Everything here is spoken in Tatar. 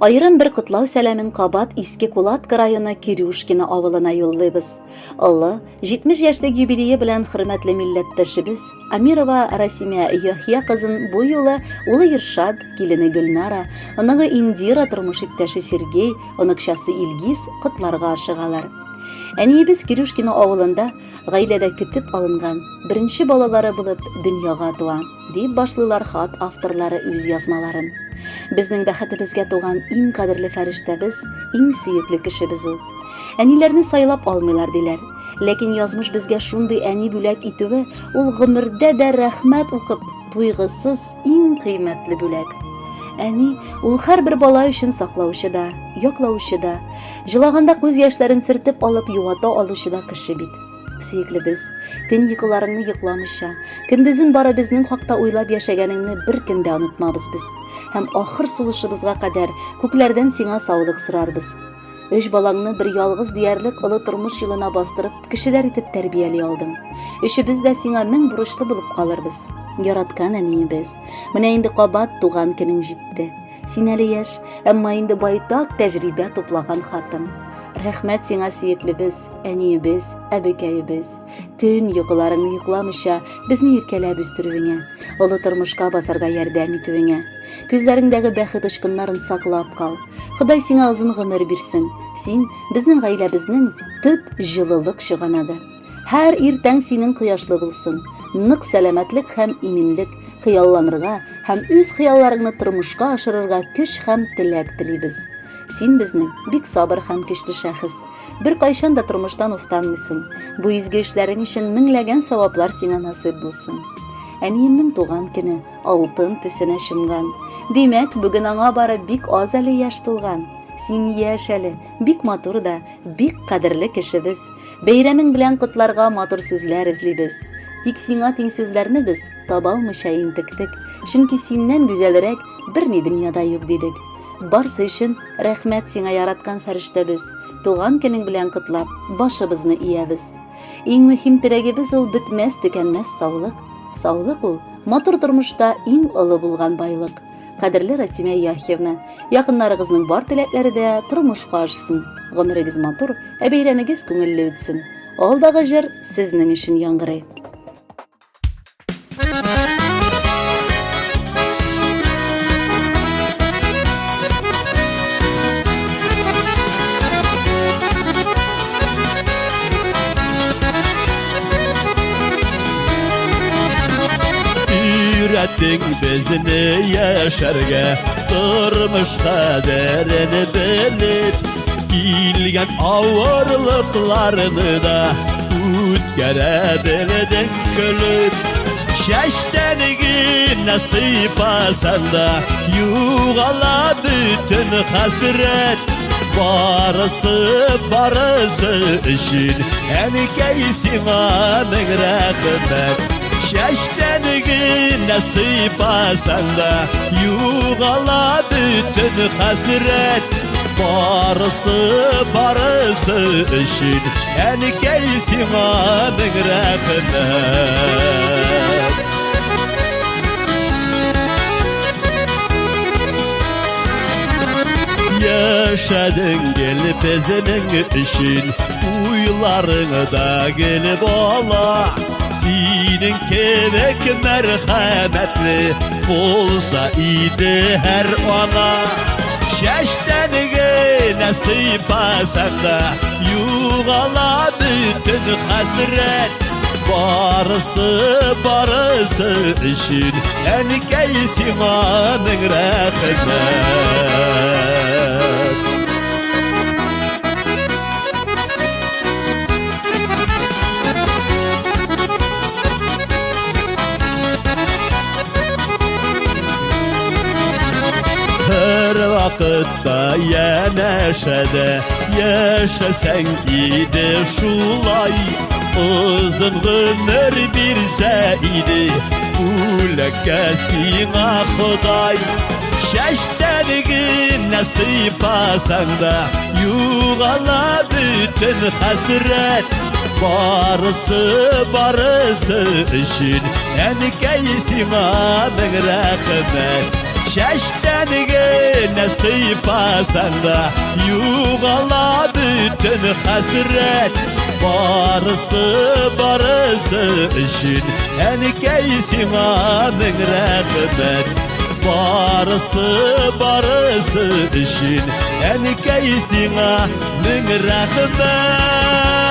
Аерым бер котлау сәламен кабат Иске Кулатка районы Кирюшкино авылына юллыйбыз. Олы, 70 яшьлек юбилее белән хөрмәтле милләттәшебез Амирова Расимә Яхья кызын бу юлы улы Иршат, килене Гөлнара, оныгы Индира, тормыш иптәше Сергей, оныкчасы Илгиз котларга ашыгалар. Әниебез Кирюшкино авылында гаиләдә көтеп алынган беренче балалары булып дөньяга туа, дип башлыйлар хат авторлары үз язмаларын. Безнең бәхетебезгә туган иң кадерле фәрештәбез, иң сөекле кешебез ул. Әниләрне сайлап алмыйлар, диләр. Ләкин язмыш безгә шундый әни бүләк итүе, ул гомердә дә рәхмәт укып, туйгысыз иң кыйммәтле бүләк. Әни, ул һәрбер бала өчен саклаучы да, яклаучы да, җылаганда күз яшьләрен сертеп алып юата алучы да кеше бит. Сөеклебез, төн йокыларыңны йокламыйча, көндезен бары безнең хакта уйлап яшәгәнеңне бер көн дә онытмабыз без. Һәм ахыр сулышыбызга кадәр күкләрдән сиңа саулык сорарбыз. Өч балаңны бер ялгыз диярлек олы тормыш юлына бастырып, кешеләр итеп тәрбияли алдың. Өчебез дә сиңа мең бурычлы булып калырбыз. Яраткан әниебез, менә инде кабат туган көнең җитте. Син әле яшь, әмма инде байтак тәҗрибә туплаган хатын. Рәхмәт сиңа, сөеклебез, әниебез, әбекәебез. Төн йокыларыңны йокламыйча, безне иркәләп үстерүеңә, олы тормышка басарга ярдәм итүеңә. Күзләреңдәге бәхет очкыннарын саклап кал. Ходай сиңа озын гомер бирсен. Син, безнең гаиләбезнең төп җылылык чыганагы. Һәр иртәң синең кояшлы булсын. Нык сәламәтлек һәм иминлек, хыялланырга һәм үз хыялларыңны тормышка ашырырга көч һәм теләк телибез. Син безнең бик сабыр һәм көчле шәхес. Беркайчан да тормыштан уфтанмыйсың. Бу изге эшләрең өчен меңләгән саваплар сиңа насыйп булсын. Әниемнең туган көне. Алтын төсенә чумган. Димәк, бүген аңа бары бик аз әле яшь тулган. Син яшь әле, бик матур да, бик кадерле кешебез. Бәйрәмең белән котларга матур сүзләр эзлибез. Тик сиңа тиң сүзләрне без таба алмыйча интектек, чөнки синнән гүзәлрәк берни дөньяда юк дидек. Барсы өчен рәхмәт сиңа, яраткан фәрештәбез. Туган көнең белән котлап, башыбызны иябез. Иң мөһим теләгебез ул бетмәс-төкәнмәс саулык. Саулык ул, матур тормышта иң олы булган байлык. Кадерле Расимә Яхьевна, якыннарыгызның бар теләкләре дә тормышка ашсын. Гомерегез матур, ә бәйрәмегез күңелле үтсен. Алдагы җыр сезнең өчен яңгырый. Өйрәттең безне яшәргә, тормыш кадерен белеп, килгән авырлыкларны да үткәрә белдең көлеп. Чәчтән генә сыйпасаң да, югала бөтен хәсрәт. Барысы, барысы өчен әнкәй сиңа мең рәхмәт. Чәчтән генә сыйпасаң да, югала бөтен хәсрәт. Барысы, барысы өчен әнкәй сиңа мең рәхмәт. Яшәдең гел безнең өчен, уйларың да гел бала. Синең кебек мәрхәмәтле булса иде һәр ана. Чәчтән генә сыйпасаң да, югала бөтен хәсрәт. Барысы, барысы өчен әнкәй сиңа мең рәхмәт. Һәр вакытта янәшәдә яшәсәң иде шулай. Озын гомер бирсә иде бүләккә сиңа Ходай. Чәчтән генә сыйпасаң да, югала бөтен хәсрәт. Барысы, барысы өчен әнкәй сиңа мең рәхмәт. Чәчтән генә сыйпасаң да, югала бөтен хәсрәт. Барысы, барысы өчен, әнкәй, сиңа мең рәхмәт. Барысы, барысы өчен, әнкәй, сиңа мең рәхмәт.